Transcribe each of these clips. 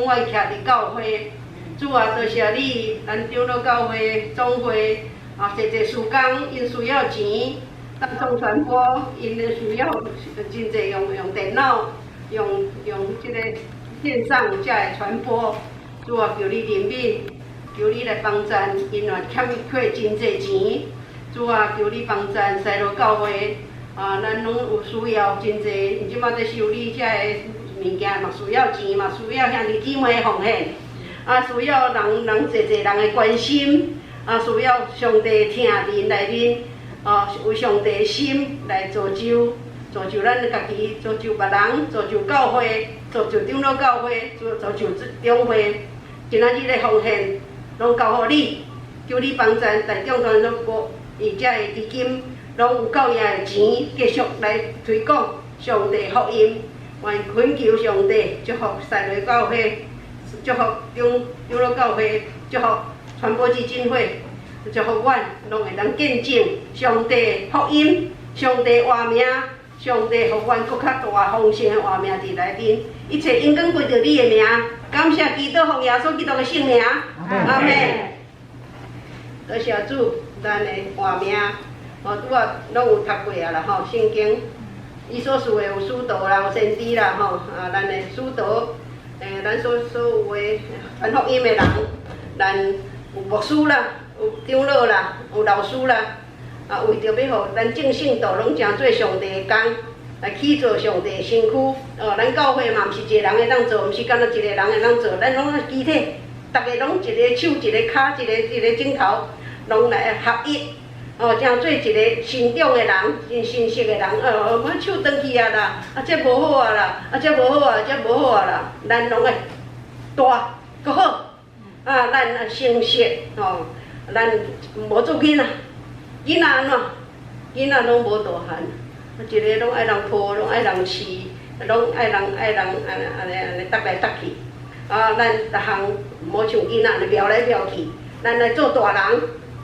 永遠徛佇教會。主啊，多謝你，咱長老教會總會啊，濟濟事工，𪜶需要錢，大眾傳播，𪜶的需要真濟用電腦，用這个線上才會傳播。主啊，求你憐憫，求你來幫贊，𪜶嘛欠缺真濟錢。主啊，求你幫贊西羅教會啊，咱攏有需要真濟，𪜶這擺在修理這个物件嘛需要錢，嘛需要兄弟姊妹的奉獻。啊，需要人人濟濟人的關心，啊，需要上帝疼面內面，哦，有上帝心來造就，造就咱家己，造就別人，造就教會，造就長老教會，造就中會。今仔日的奉獻，攏交予你，求你幫贊大眾傳播，伊遮的基金攏有夠額的錢，繼續來推廣上帝福音，願懇求上帝祝福西羅教會。祝福長老教會，祝福傳播基金會，祝福阮攏會當見證上帝福音、上帝活命、上帝予阮閣較大豐盛的活命佇內面，一切榮光歸著你的名，感謝基督奉耶穌基督的聖名，阿們。多謝主，咱的活命，哦，拄仔攏有讀過啊啦吼，聖經，伊所賜的有使徒啦，有先知啦吼，啊，咱的使徒。咱所有的傳福音的人，咱有牧師啦，有長老啦，有老師啦，啊，為著欲予咱眾信徒攏成做上帝的工，來起造上帝的身軀。哦，咱教會嘛，毋是一個人會當做，毋是干焦一個人會當做，咱攏集體，逐个攏一个手一个跤，一个一个指頭，攏來合一。哦，成做一个成長的人，真成熟的人。哦，我手斷去啊啦，啊這無好啊啦，啊這無好啊，這無好啊啦，咱攏會大閣好。啊，咱成熟吼，咱無做囡仔，囡仔按怎？囡仔攏無大漢，一个攏愛人抱，攏愛人飼，攏愛人愛人按呢按呢按呢搭來搭去。啊，咱逐項毋好像囡仔按呢蹩來蹩去，咱來做大人，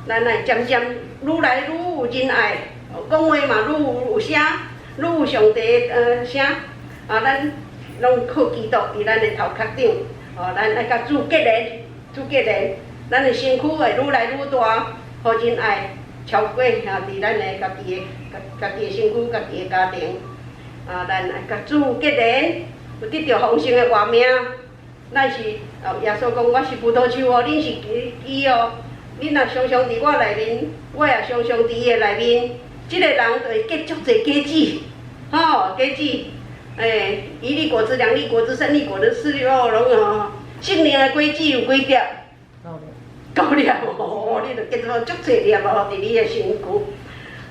咱來漸漸愈來愈有仁愛，講話嘛愈有聲，愈有上帝聲。啊，咱攏靠基督佇咱的頭殼頂，哦，咱愛佮主結連，主結連，咱的身軀會愈來愈大，予仁愛超過啊，佇咱的家己的家己的身軀、家己的家庭。啊，咱愛佮主結連，有得著豐盛的活命。咱是哦，耶穌講我是葡萄樹哦，恁是枝哦。恁若常常佇我內面，我也常常佇伊的內面。這个人就會結足濟果子，吼，果子。欸，一粒果子、兩粒果子、三粒果子、四粒哦，攏吼。聖靈的果子有幾粒？九粒。哦，你就結做足濟粒哦，佇你的身軀。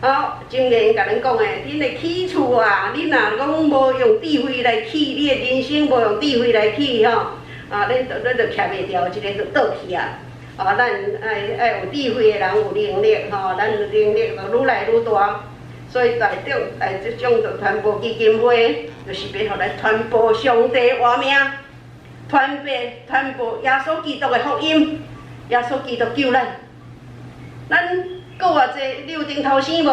好，箴言共恁講的，恁的起厝啊，恁若講無用智慧來起，你的人生無用智慧來起吼，啊，恁就徛袂牢，一个就倒去啊。啊，咱愛愛有智慧的人有能力吼，咱能力就愈來愈大。所以大眾大眾傳播基金會就是欲予來傳播上帝活命，傳播耶穌基督的福音，耶穌基督救咱。咱閣偌濟，你有頂頭生無？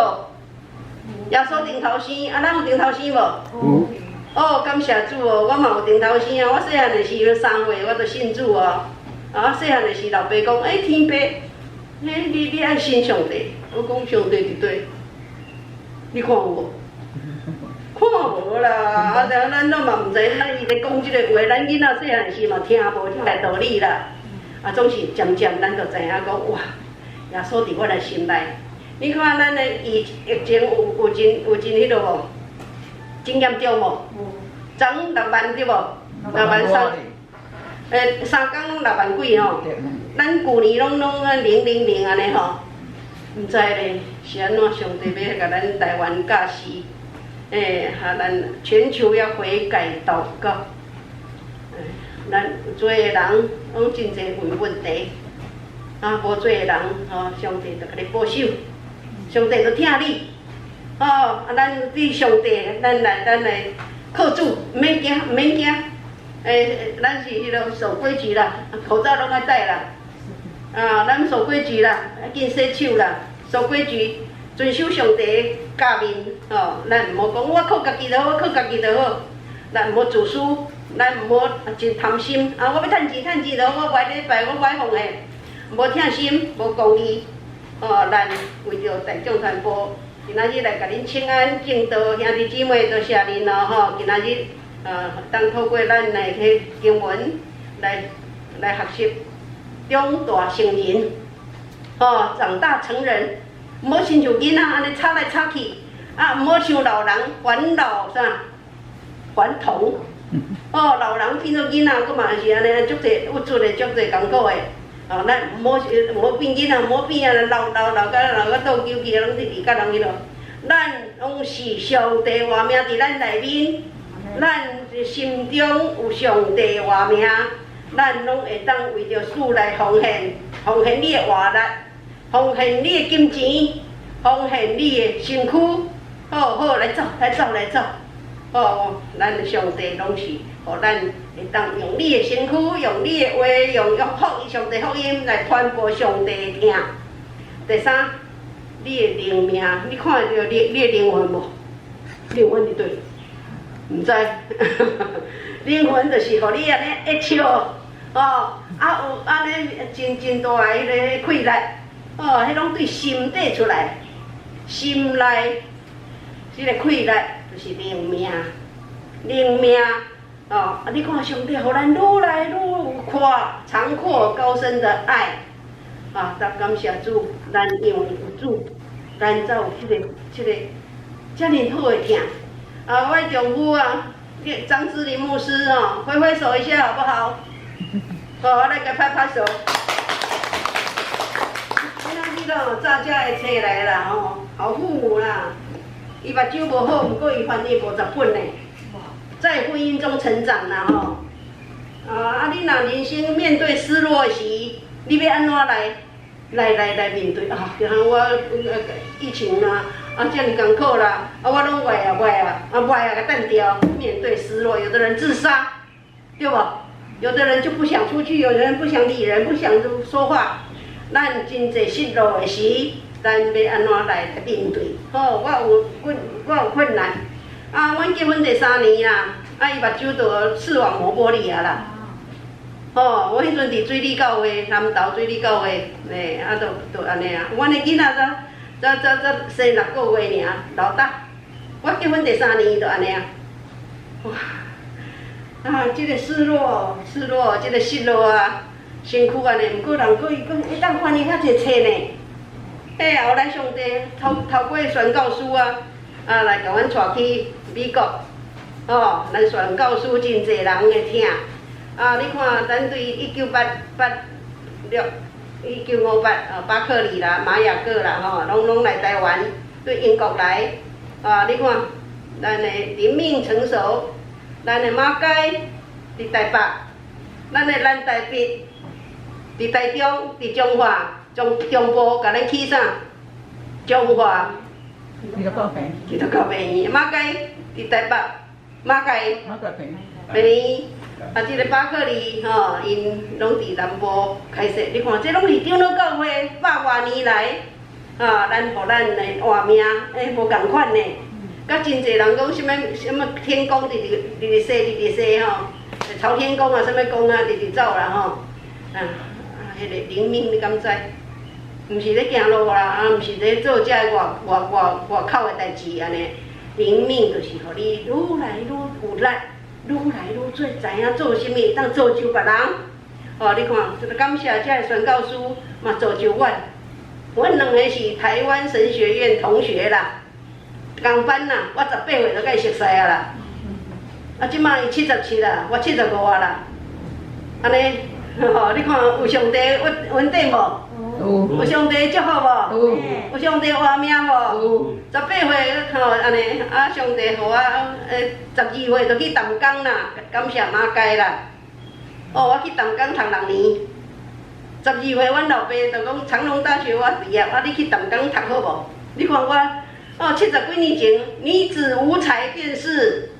耶穌頂頭生，啊，咱有頂頭生無？有。哦，感謝主哦，我嘛有頂頭生啊！我細漢的時陣3歲，我就信主哦。啊，細漢的時老爸講，欸，天爸，你愛信上帝？我講上帝佇佗？你看有無？看無啦，啊！咱攏嘛毋知影，咱伊咧講這个話，咱囡仔細漢時嘛聽無這个道理啦。啊，總是漸漸咱就知影講，哇！耶穌佇我的心內。你看咱的疫情有真彼落無？真嚴重無？昨昏6萬對無？6萬3，3工攏6萬幾吼。咱舊年攏000按呢吼。毋知咧是按怎，上帝欲共咱台灣教示，欸，哈，咱全球要悔改禱告。咱有罪的人攏真濟問題，啊，無罪的人吼，上帝就共你保守，上帝就疼你，吼，啊，咱對上帝，咱來靠主，毋免驚，毋免驚，欸，咱是彼个守規矩啦，口罩攏愛戴啦。啊，咱守規矩啦，緊洗手啦，守規矩，遵守上帝教命，吼，咱毋好講我靠家己就好，我靠家己就好，咱毋好自私。咱毋好真貪心啊！我欲趁錢趁錢，就我無愛禮拜，我無愛奉獻，無疼心，無公義。哦，咱為著大眾傳播，今仔日來共恁請安證道，兄弟姊妹多謝恁咯吼！今仔日當透過咱的彼經文來學習長大成人，吼，長大成人，毋好親像囡仔按呢吵來吵去，啊，毋好像老人返老啥，還童。哦，老人變做囡仔，閣嘛是按呢，足濟鬱卒的，足濟艱苦的。哦，咱毋好變囡仔，毋好變啊，老老老甲老甲倒糾去，攏佇離甲人彼落。咱攏是上帝活命佇咱內面，咱心中有上帝活命，咱攏會當為著主來奉獻，奉獻你的活力，奉獻你的金錢，奉獻你的身軀。好好來做，來做，來做。哦，咱的上帝攏是予咱會當用你的身軀，用你的話，用福音上帝福音來傳播上帝的疼。第三，你的靈命，你看著你的靈魂無？靈魂佇佗？毋知。靈魂就是予你按呢會笑，哦，啊有按呢真真大的彼个氣力，哦，彼攏對心底出來，心內這个氣力就是靈命，靈命，哦，啊！你看上帝予咱愈來愈闊、長闊高深的愛，啊！感謝主，咱因為有主，咱才有這个遮爾好的疼。啊，我丈夫啊，張志林牧師哦，揮揮手一下好不好？好，我來共拍拍手。今仔日哦，早才會冊來啦吼，好父母啦。伊目睭無好，毋過伊翻譯50本呢，在婚姻中成長啦吼。啊！你若人生面對失落時，你欲按怎來面對啊？就像我疫情啦，啊，遮爾艱苦啦，啊，我攏壞啊壞啊，啊壞啊，共擲掉。面對失落，有的人自殺，對無？有的人就不想出去，有的人不想理人，不想說話。咱真濟失落的時，咱欲按怎來面對？吼，我有困難。啊，阮結婚第三年啦，啊，伊目睭就視網膜剝離啊啦。吼，我彼陣佇水里教會，南投水里教會，欸，啊，就按呢啊。阮的囡仔才生6個月爾，老大。我結婚第三年就按呢啊。哇！啊，這个失落，失落，這个失落啊，身軀按呢，毋過人閣伊閣會當翻譯遐濟冊呢。嘿，後來上帝透過宣教師啊，啊來共阮帶去美國，哦，咱宣教師真濟人會聽。啊，你看，咱對1986、1958，啊，巴克利啦、馬雅各啦，吼，攏來台灣，對英國來，啊，你看，咱的靈命成熟，咱的馬偕佇台北，咱的南台北佇台中，佇彰化。中中部共咱起啥？彰化。基督教病。基督教病院，馬偕佇台北，馬偕。馬偕病。病院，啊，這个巴克利吼，𪜶攏佇南部開設。你看，這攏是長老教會百外年來，啊，咱予咱的活命，欸，無仝款呢。佮真濟人講啥物啥物天公直直直直踅直直踅吼，朝天宮啊，啥物宮啊，直直走啦吼。啊，彼个靈命你敢知？毋是咧行路啦，啊，毋是咧做這外外外外口的代誌按呢。靈命就是予你愈來愈有力，愈來愈做，知影做啥物，會當造就別人。哦，你看，這個感謝這个宣教師嘛造就阮。阮兩个是台灣神學院同學啦，仝班啦，我18歲就共伊熟似啊啦。啊，這馬伊77啦，我75啊啦。按呢，吼，你看有上帝恩典無？有。有上帝祝福無？有。有上帝活命無？有。18歲吼按呢，啊，上帝予我12歲就去淡江啦，感謝馬偕啦。哦，我去淡江讀6年。12歲，阮老爸就講長榮大學我畢業，啊，你去淡江讀好無？你看我，哦，70幾年前，女子無才便是。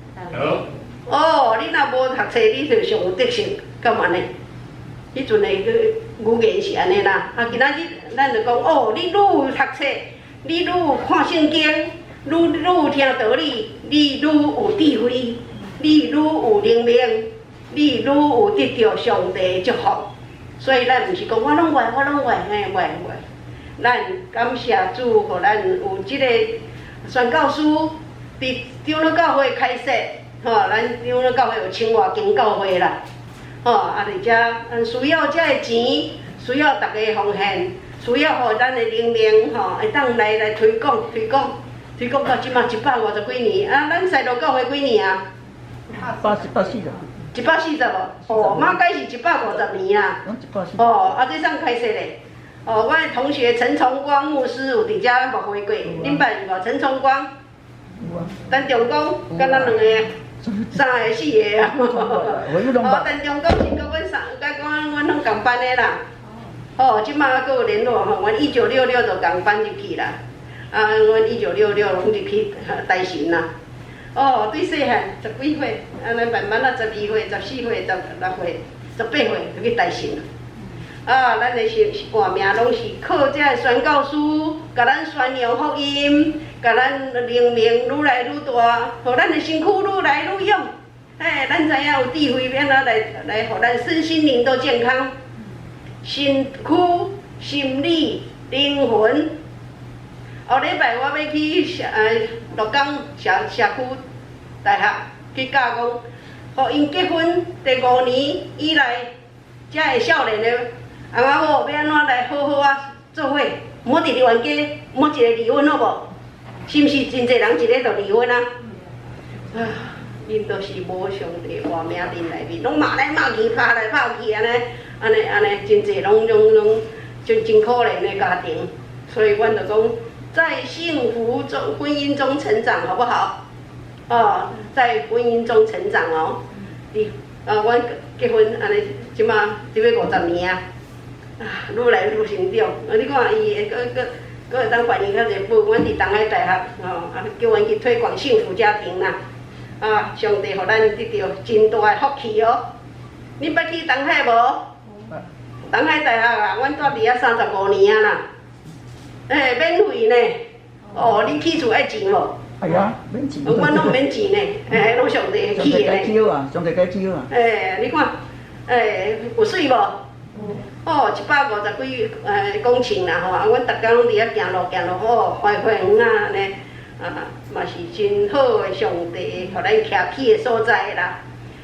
哦，你若無讀冊，你就上有德性，敢有按呢？彼陣的語言是按呢啦。啊，今仔日咱就講，哦，你愈有讀冊，你愈有看聖經，愈有聽道理，你愈有智慧，你愈有靈命。你愈有得著上帝的祝福。所以咱毋是講我攏愛，我攏愛，嘿，愛愛。咱感謝主，予咱有這個宣教師佇長老教會開設，吼，咱長老教會有清華間教會啦，吼，啊，佇遮咱需要這个錢，需要大家奉獻，需要予咱的靈命，吼，會當來推廣、推廣、推廣到這馬150幾年。啊，咱西路教會幾年啊？八四啦。 140無？哦，馬偕是150年啊。哦，啊，這啥開設的？哦，我的同學陳崇光牧師有佇遮牧會過，恁捌有無？陳崇光。有啊。陳崇光，敢若兩個、三個、四個啊。哦，陳崇光是佮阮三，佮阮阮攏仝班的啦。哦，這馬閣有聯絡吼，阮1966就仝班入去啦。啊，阮1966攏入去大神啦。哦，對細漢十幾歲，按呢慢慢啊，12歲、14歲、16歲、18歲就去大神。啊，咱的是活命攏是靠這个宣教師，共咱宣揚福音，共咱靈命愈來愈大，予咱的身軀愈來愈勇。嘿，咱知影有智慧，欲按怎來予咱身心靈都健康，身軀、心理、靈魂。後禮拜我欲去鹿港社區大學去教講，予𪜶結婚第五年以來，才會少年的翁仔某欲按怎來好好仔做伙，毋好直直冤家，毋好一個離婚好無？是毋是真濟人一个就離婚啊？啊，𪜶都是無上帝活命佇內面，攏罵來罵去，拍來拍去，按呢，按呢，按呢，真濟攏攏攏真真可憐的家庭，所以阮就講，在幸福中婚姻中成長，好不好？哦，在婚姻中成長哦。你啊，阮結婚按呢，這馬這欲50年啊，啊，愈來愈成長。啊，你看伊會閣閣閣會當反應較濟報，阮佇東海大學吼，啊，叫阮去推廣幸福家庭啦。啊，上帝予咱得著真大的福氣哦。你捌去東海無？東海大學啊，阮住佇遐35年啊啦。欸，免費呢。哦，你起厝愛錢無？係啊，免錢。阮攏免錢呢，欸，攏上帝起的呢。上帝啊，上帝解救啊。欸，你看，欸，有媠無？哦，150幾公頃啦吼，啊，阮逐工攏佇遐行路行路，哦，花花園啊，按呢，啊，嘛是真好的上帝，予咱徛起的所在啦。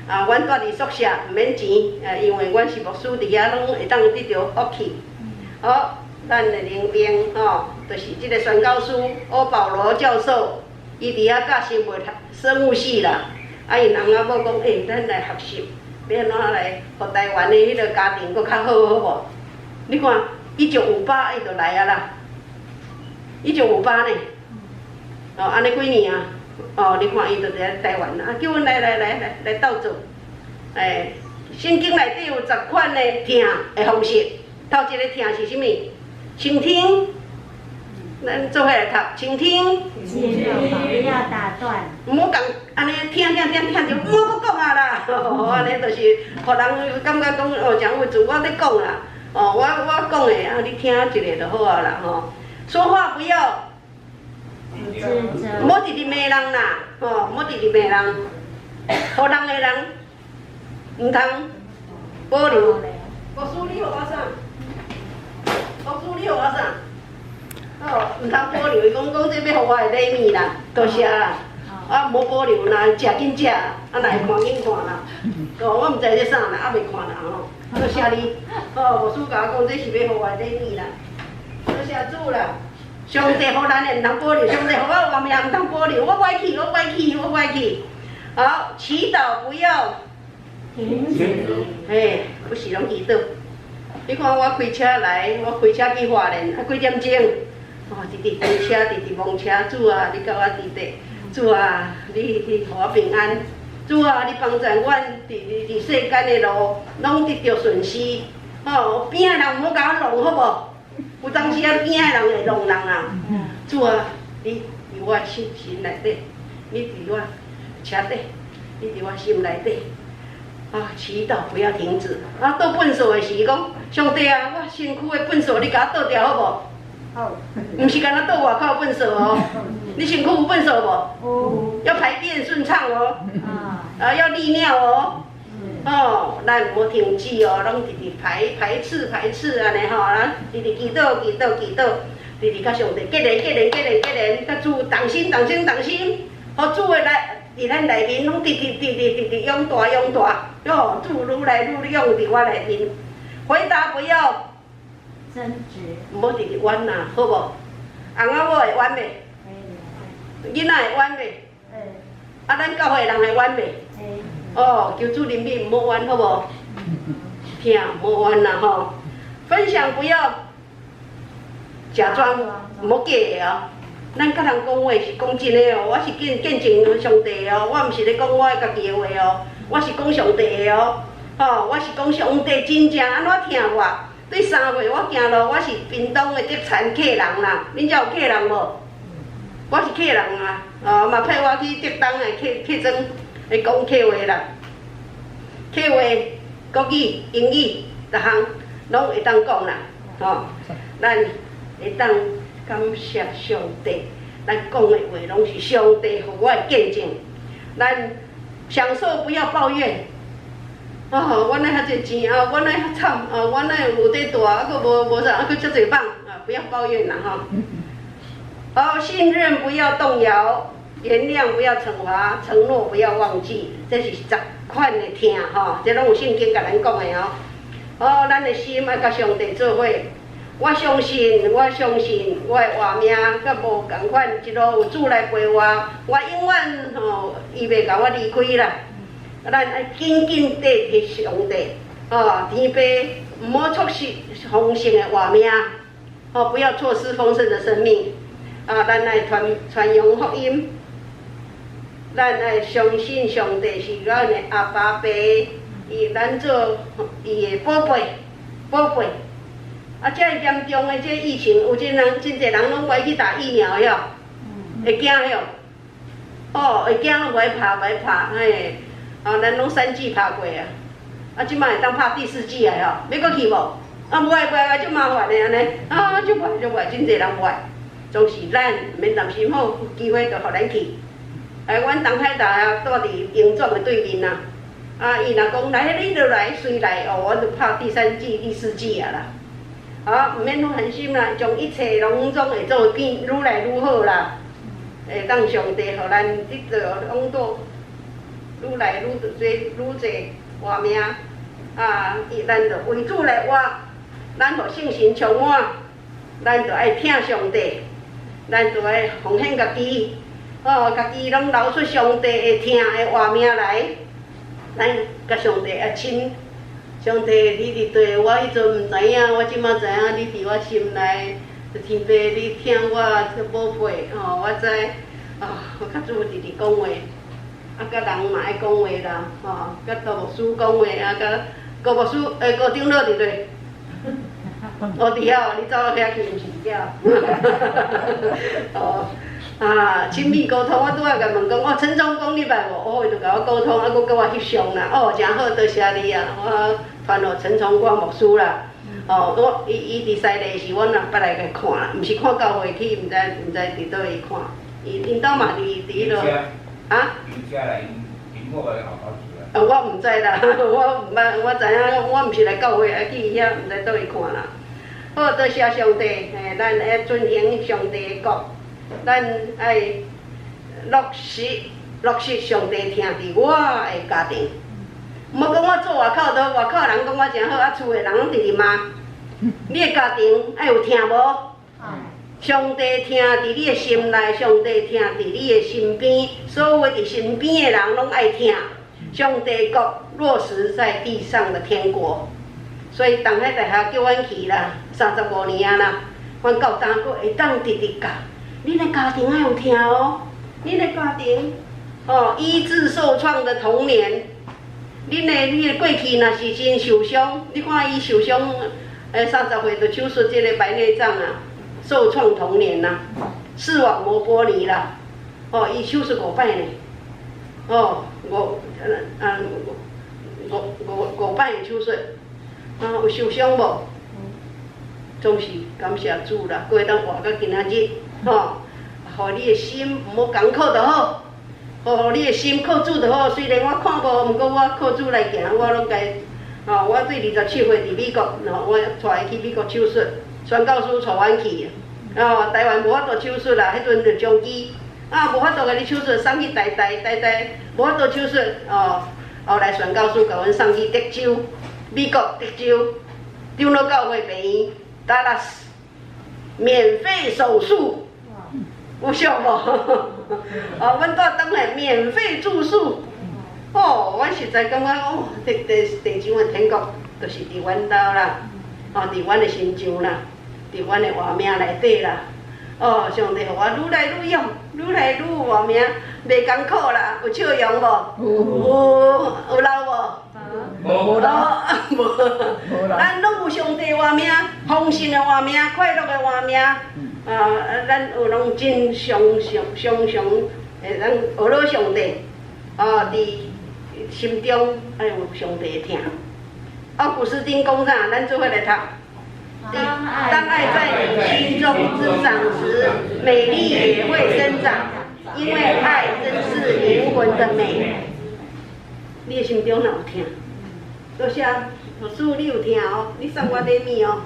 啊，阮住佇宿舍毋免錢，因為阮是牧師，佇遐攏會當得著福氣。好，咱的靈命吼，就是這個宣教師歐保羅教授，伊佇遐教生物系啦。啊，𪜶翁仔某講，欸，咱來學習，欲按怎來，予台灣的彼個家庭閣較好，好無？你看，1958伊就來啊啦，1958呢，哦，按呢幾年啊？哦，你看伊就佇遐台灣啊，叫阮來來來來來鬥做，欸，聖經內底有10款的疼的方式，頭一個疼是啥物？傾聽，咱做伙來讀，傾聽。不要打斷。毋好共按呢聽聽聽聽著，毋好閣講啊啦，按呢就是予人感覺講哦，誠有主我咧講啦，哦，我講的啊，你聽一下就好啊啦吼。說話不要，毋好直直罵人啦，吼，毋好直直罵人，予人的人毋通保留。牧師你予我啥？牧師你予我啥？哦，毋通保留，伊講講這欲予我的禮物啦，多謝啦。啊，無保留啦，食緊食，啊，若會看緊看啦。哦，我毋知這啥啦，猶未看啦吼。多謝你，哦，牧師共我講這是欲予我的禮物啦。多謝主啦，上帝予咱的毋通保留，上帝予我活命毋通保留，我愛去，我愛去，我愛去。好，祈禱不要停止。嘿，不是攏祈禱。你看我開車來，我開車去花蓮，啊幾點鐘？哦，直直開車，直直望車，主啊，你佮我佇底，主啊，你予我平安，主啊，你幫助阮佇佇佇世間的路，攏得著順遂。吼，邊仔人毋好共我弄好無？有當時啊，邊仔人會弄人啊。主啊，你佇我心內底，你佇我車底，你佇我心內底。啊，祈禱不要停止。啊，倒糞埽的時講，上帝啊，我身軀的糞埽，你共我倒掉好無？好。毋是干焦倒外口糞埽哦，你身軀有糞埽無？有。要排便順暢哦。啊。啊，要利尿哦。哦，咱毋好停止哦，攏直直排排斥排斥按呢吼，咱直直祈禱祈禱祈禱，直直佮上帝結連結連結連結連，佮主同心同心同心，予主的來佇咱內面攏直直直直直直養大養大，喲，主愈來愈養佇我內面。回答不要爭執，毋好直直冤啦，好無？翁仔某會冤袂？囡仔會冤袂？會。啊，咱教會人會冤袂？會。哦，求主憐憫，毋好冤，好無？聽，毋好冤啦吼。分享不要假裝，毋好假的哦。咱佮人講話是講真的哦，我是見見證上帝哦，我毋是咧講我家己的話哦，我是講上帝的哦。吼，我是講上帝真正按怎疼我。對3歲我行路，我是屏東的竹田客人啦。恁遮有客人無？我是客人啊，哦，嘛派我去竹東的客客莊來講客話啦。客話、國語、英語，逐項攏會當講啦。吼，咱會當感謝上帝，咱講的話攏是上帝予我的見證。咱享受不要抱怨。哦，我哪遐濟錢啊，我哪遐慘啊，我哪有底大，啊，閣無無啥，啊，閣遮濟放啊，不要抱怨啦吼。好，信任不要動搖，原諒不要懲罰，承諾不要忘記，這是十款的疼吼，這攏有聖經共咱講的哦。哦，咱的心愛佮上帝做伙。我相信，我相信，我會活命，佮無仝款，一路有主來陪我，我永遠吼，伊袂共我離開啦。咱愛緊緊綴佇上帝，哦，天父毋好錯失豐盛的活命，哦，不要錯失豐盛的生命。啊，咱愛傳傳揚福音，咱愛相信上帝是咱的阿爸爸，伊咱做伊的寶貝，寶貝。啊，這嚴重的這疫情，有真人真濟人攏無愛去打疫苗喲，會驚喲。哦，會驚攏無愛拍，無愛拍，嘿。啊，咱攏三劑拍過啊，啊，這擺會當拍第四劑啊，吼，欲閣去無？啊，無愛無愛，足麻煩的按呢，啊，足無愛足無愛，真濟人無愛，總是咱毋免擔心，好，有機會就予咱去。哎，阮東海大啊，住佇榮總的對面啊，啊，伊若講來，你就來，隨來哦，我就拍第三劑、第四劑啊啦。啊，毋免煩心啦，將一切攏總會做變愈來愈好啦。會當上帝予咱得到往倒愈來愈濟愈濟活命啊！伊咱就為主來活，咱予聖神充滿，咱就愛疼上帝，咱就愛奉獻家己，哦，家己攏流出上帝的疼的活命來，咱佮上帝愛親。上帝，你佇對我彼陣毋知影，我這馬知影你佇我心內，天父你疼我這寶貝，吼，我知，啊，我佮主直直講話，啊，佮人嘛愛講話啦，吼，佮杜牧師講話，啊，佮郭牧師，欸，郭長老佇佗？哦，佇遐，你走到遐去，毋是佇遮。哦，啊，親密溝通，我拄仔共問講，哦，陳忠公你捌無？哦，伊就共我溝通，啊，閣佮我翕相啦，哦，誠好，多謝你啊，我傳予陳崇光牧師啦。哦，我伊伊佇西麗時，阮也捌來共看啦，毋是看教會去，毋知毋知佇佗位看。伊𪜶兜嘛佇佇彼落。啊？啊，我毋知啦，我毋捌，我知影，我毋是來教會，啊去遐毋知佗位看啦。好，多謝上帝，嘿，咱愛遵行上帝的國，咱愛落實落實上帝疼佇我的家庭。毋好講我做外口都外口人講我誠好，啊厝的人攏直直罵。你的家庭愛有疼無？上帝疼佇你的心內，上帝疼佇你的身邊，所有佇身邊的人攏愛疼。上帝國落實在地上的天國，所以東海大學叫阮去啦，35年啊啦，阮到今閣會當直直教。恁的家庭愛有疼哦，恁的家庭哦，醫治受創的童年，恁的你的過去若是真受傷，你看伊受傷，欸，30歲就手術這個白內障啊，受創童年啦，視網膜剝離啦，哦，伊手術五擺呢，哦，五啊五五五擺的手術，啊，有受傷無？總是感謝主啦，閣會當活到今仔日，吼，予你的心毋好艱苦就好，予你的心靠主就好。雖然我看無，毋過我靠主來行，我攏該。哦，我對27歲佇美國，哦，我帶伊去美國手術，宣教師帶阮去。哦，台灣無法度手術啦，彼陣就長期，啊，無法度共你手術，送去台大，台大無法度手術，哦，後來宣教師共阮送去德州，美國德州，長老教會病院，達拉斯，免費手術，有俗無？哦，阮蹛當來免費住宿。哦，阮實在感覺哦，地地地上的天國，就是佇阮兜啦，哦，佇阮的身上啦，佇阮的活命內底啦。哦，上帝予我愈來愈勇，愈來愈有活命，袂艱苦啦，有笑容無？有，有老無？無老，無。咱攏有上帝活命，豐盛的活命，快樂的活命。啊，咱有攏真常常常常會當學了上帝，啊，佇心中愛有上帝的疼。奧古斯丁講啥？咱做伙來讀。當愛在你心中滋長時，美麗也會生長，因為愛真是靈魂的美。你的心中若有疼？多謝，老師你有疼哦，你送我禮物哦。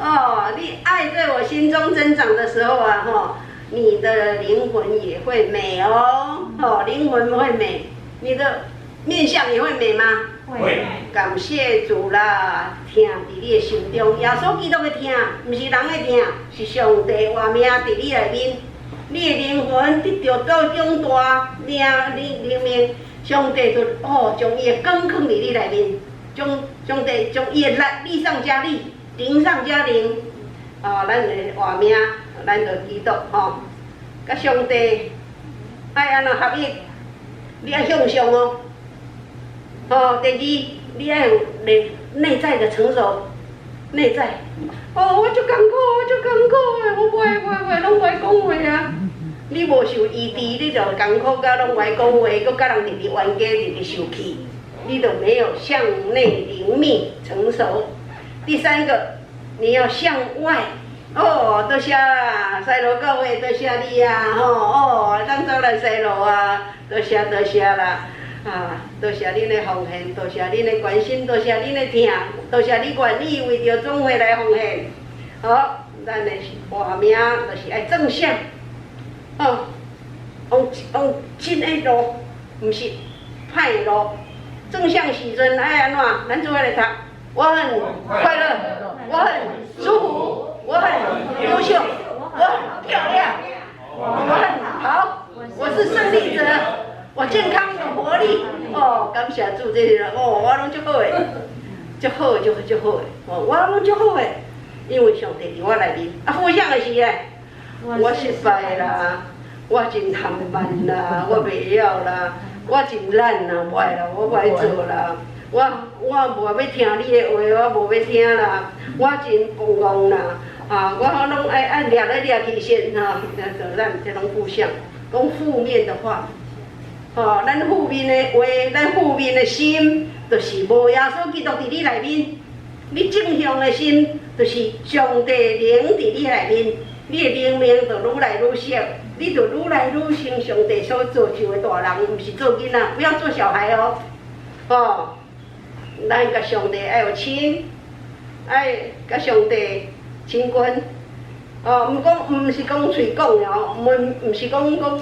哦，你愛在我心中增長的時候啊，吼，你的靈魂也會美哦，哦，靈魂會美，你的面相也會美嗎？會。感謝主啦，疼佇你的心中，耶穌基督的疼，毋是人的疼，是上帝活命佇你內面，你的靈魂得著到長大，靈靈命，上帝就哦將伊的光囥佇你內面，將上帝將伊的力力上加力，靈上加靈，哦，咱的活命，咱就基督吼，佮上帝愛按怎合一，你愛向上哦。哦，第二，你愛有內內在的成熟，內在。哦，我足艱苦，我足艱苦的，我無愛話話，攏無愛講話啊。你無受醫治，你就艱苦甲攏無愛講話，閣佮人直直冤家，直直受氣，你就沒有向內靈命成熟。第三個，你要向外。哦，多謝啦，西羅教會多謝你啊，吼哦，當走來西羅啊，多謝多謝啦。啊，多謝恁的奉獻，多謝恁的關心，多謝恁的疼，多謝你願意為著總會來奉獻。好，咱的活命就是愛正向，哦，往往真的路，毋是歹的路。正向時陣愛按怎？咱做伙來讀。我很快樂，我很舒服，我很優秀，我很漂亮，我很好，我是勝利者。我健康有活力哦，感謝主這個哦，我攏足好的，足好足足好的，哦，我攏足好的，因為上帝佇我內面。啊，負向的是咧，我失敗啦，我真貪慢啦，我袂曉啦，我真懶啦，無愛啦，我無愛做啦，我我無欲聽你的話，我無欲聽啦，我真狂妄啦，啊，我攏愛愛掠來掠去先吼，就咱這攏負向，講負面的話。吼，咱負面的話，咱負面的心，就是無耶穌基督佇你內面。你正向的心，就是上帝靈佇你內面，你的靈命就愈來愈熟，你就愈來愈像上帝所造就的大人，毋是做囡仔，不要做小孩哦。哦，咱佮上帝愛有親，愛佮上帝親近。哦，毋講，毋是講喙講的哦，毋毋是講講我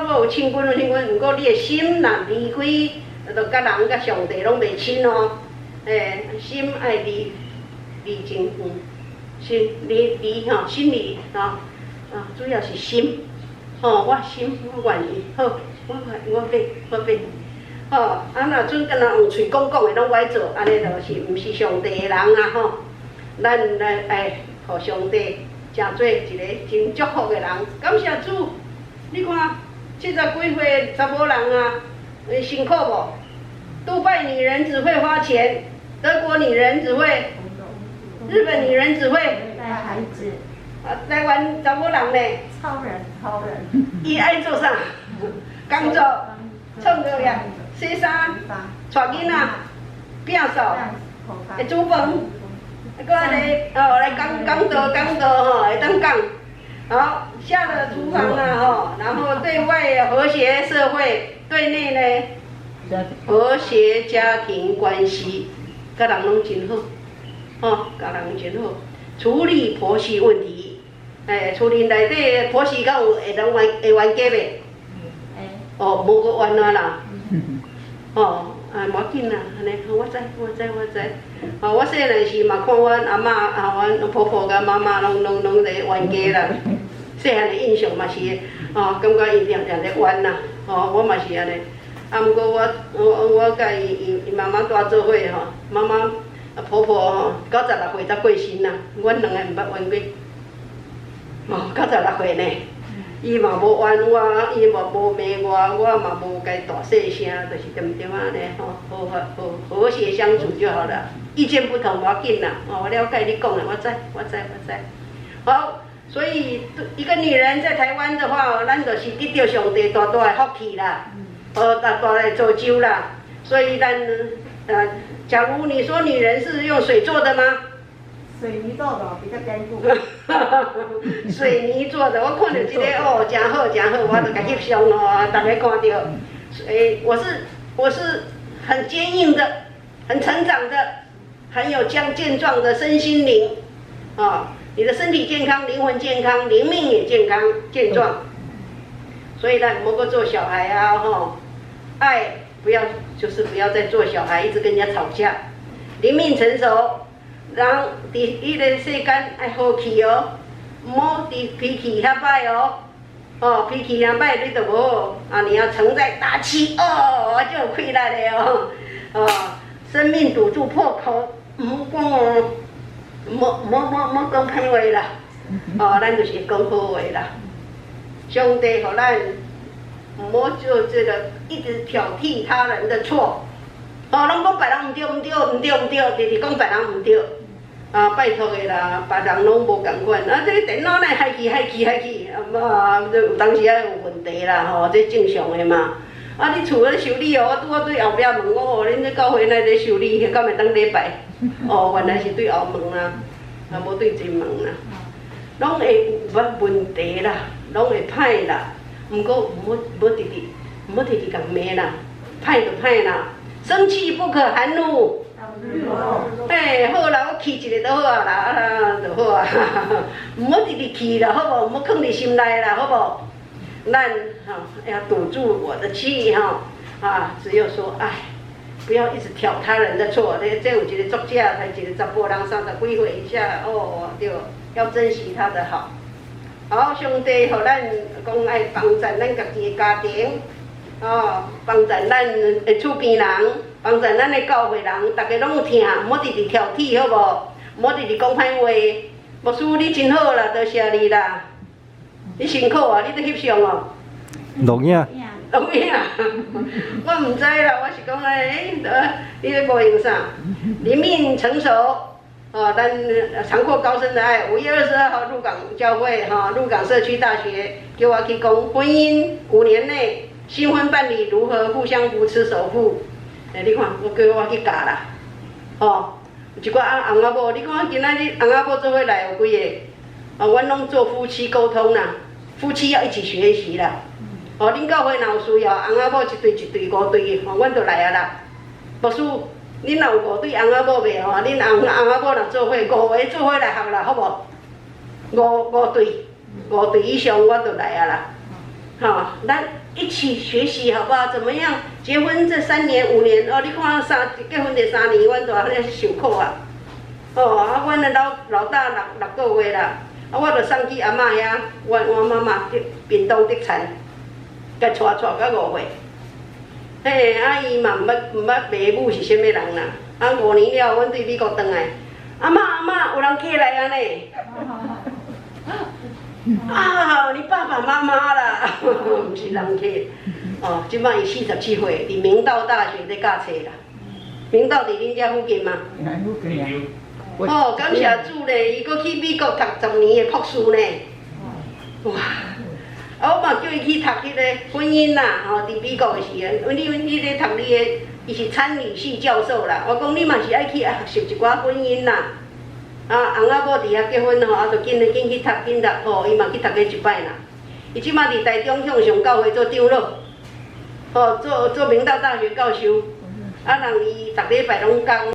我我有親近有親近，毋過你的心若離開，就佮人佮上帝攏袂親哦。欸，心愛離離真遠，心離離吼，心裡吼，啊，主要是心，吼，我心我願意，好，我我欲我欲，吼，啊若準敢若用喙講講的攏無愛做，按呢就是毋是上帝的人啊吼。咱來愛予上帝成做一個真祝福的人，感謝主。你看70幾歲查某人啊，辛苦無？杜拜女人只會花錢，德國女人只會，日本女人只會帶孩子。啊，台灣查某人呢？超人，超人。伊愛做啥？工作、創造業、洗衫、帶囡仔、摒掃、會煮飯。閣來哦，來講講道講道吼，會當講。好，下了廚房了吼，然後對外和諧社會，對內呢和諧家庭關係，佮人攏真好，吼，佮人真好，處理婆媳問題，欸，厝裡內底婆媳敢有會當冤會冤家袂？哦，無閣冤啊啦，哦，啊，無要緊啦，按呢，我知，我知，我知。哦，我細漢時嘛看阮阿嬤啊，阮婆婆佮媽媽攏攏攏咧冤家啦。細漢的印象嘛是，哦，感覺𪜶定定咧冤啦，哦，我嘛是按呢。啊，毋過我我我佮伊伊伊媽媽住做伙吼，媽媽婆婆吼，96歲才過身啦，阮兩個毋捌冤過。哦，96歲呢，伊嘛無冤我，伊嘛無罵我，我嘛無共伊大細聲，就是恬恬按呢吼，和和和諧相處就好了。意見不同無要緊啦，哦，我了解你講的，我知，我知，我知。好，所以一個女人在台灣的話，咱就是得著上帝大大的福氣啦，哦，大大的造就啦。所以咱，假如你說女人是用水做的嗎？水泥做的比較堅固。水泥做的，我看著這個哦，真好真好，我就共翕相哦，大家看著。欸，我是很堅硬的，很成長的，很有將健壯的身心靈，啊，你的身體健康，靈魂健康，靈命也健康健壯。所以呢，毋好閣做小孩啊，吼，愛不要就是不要再做小孩，一直跟人家吵架。靈命成熟。人佇彼個世間愛和氣哦，毋好佇脾氣遐歹哦，哦，脾氣若歹你就無好啊！你要承載大氣哦，就有氣力的哦，哦，生命堵住破口，毋好講哦，毋好毋好毋好講歹話啦，哦，咱就是講好話啦。上帝予咱毋好做這個一直挑剔他人的錯，哦，攏講別人毋對毋對毋對毋對，直直講別人毋對。啊，拜託的啦，別人攏無仝款。啊，這個電腦哪會害去害去害去，啊，有當時啊有問題啦，吼，這正常的嘛。啊，你厝咧修理哦，我拄仔對後壁問我哦，恁這教會哪咧修理？敢會當禮拜？哦，原來是對後門啊，啊無對前門啦。攏會有捌問題啦，攏會歹啦。毋過毋好毋好直直毋好直直共罵啦，歹就歹啦，生氣不可含怒。欸，好啦，我氣一下就好啊啦，啊，就好啊，毋好直直氣啦，好無？毋好囥佇心內啦，好無？咱吼要堵住我的氣吼，啊，只有說唉，不要一直挑他人的錯。這這有一個作者，他一個查埔人30幾歲以下，哦，對，要珍惜他的好。好，上帝予咱講愛幫贊咱家己的家庭，哦，幫贊咱的厝邊人。幫助咱的教會人，逐家攏有疼，毋好直直挑剔，好無？毋好直直講歹話。牧師，你真好啦，多謝你啦。你辛苦啊，你佇翕相哦。錄影。錄影，我毋知啦，我是講欸，你咧無用啥？靈命成熟，哦，咱長闊高深的愛。5月22號，鹿港教會哈，鹿港社區大學叫我去講婚姻5年內新婚伴侶如何互相扶持守護。欸，你看，我叫我去教啦，吼，有一寡翁翁仔某，你看今仔日翁仔某做伙來有幾个？哦，阮攏做夫妻溝通啦，夫妻要一起學習啦。哦，恁教會若有需要，翁仔某一對一對五對，吼，阮就來啊啦。牧師，恁若有五對翁仔某袂吼？恁翁翁仔某若做伙五個做伙來學啦，好無？五五對，五對以上我就來啊啦。吼，咱一起學習好不好？怎麼樣？結婚這3年5年哦，你看三結婚這三年，阮就按呢受苦啊。哦，啊，阮的老老大六六個月啦，啊，我就送去阿嬤遐，我我媽媽佇屏東德產，共帶帶到5歲。嘿，啊，伊嘛毋捌毋捌爸母是啥物人啦。啊，5年了，阮對美國轉來，阿嬤阿嬤，有人客來啊呢。啊，你爸爸媽媽啦，毋是人客。哦，這擺伊47歲，佇明道大學咧教冊啦。明道佇恁遮附近嗎？附近啊。哦，感謝主咧，伊閣去美國讀10年的博士呢。哇！啊，我嘛叫伊去讀彼個婚姻啦，吼，佇美國的時陣，你你咧讀你的，伊是餐飲系教授啦。我講你嘛是愛去學習一寡婚姻啦。啊，翁仔某佇遐結婚吼，啊，就緊緊去讀，緊讀吼，伊嘛去讀過一擺啦。伊這馬佇台中向上教會做長老，吼，做做明道大學教授。啊，人伊逐禮拜攏講。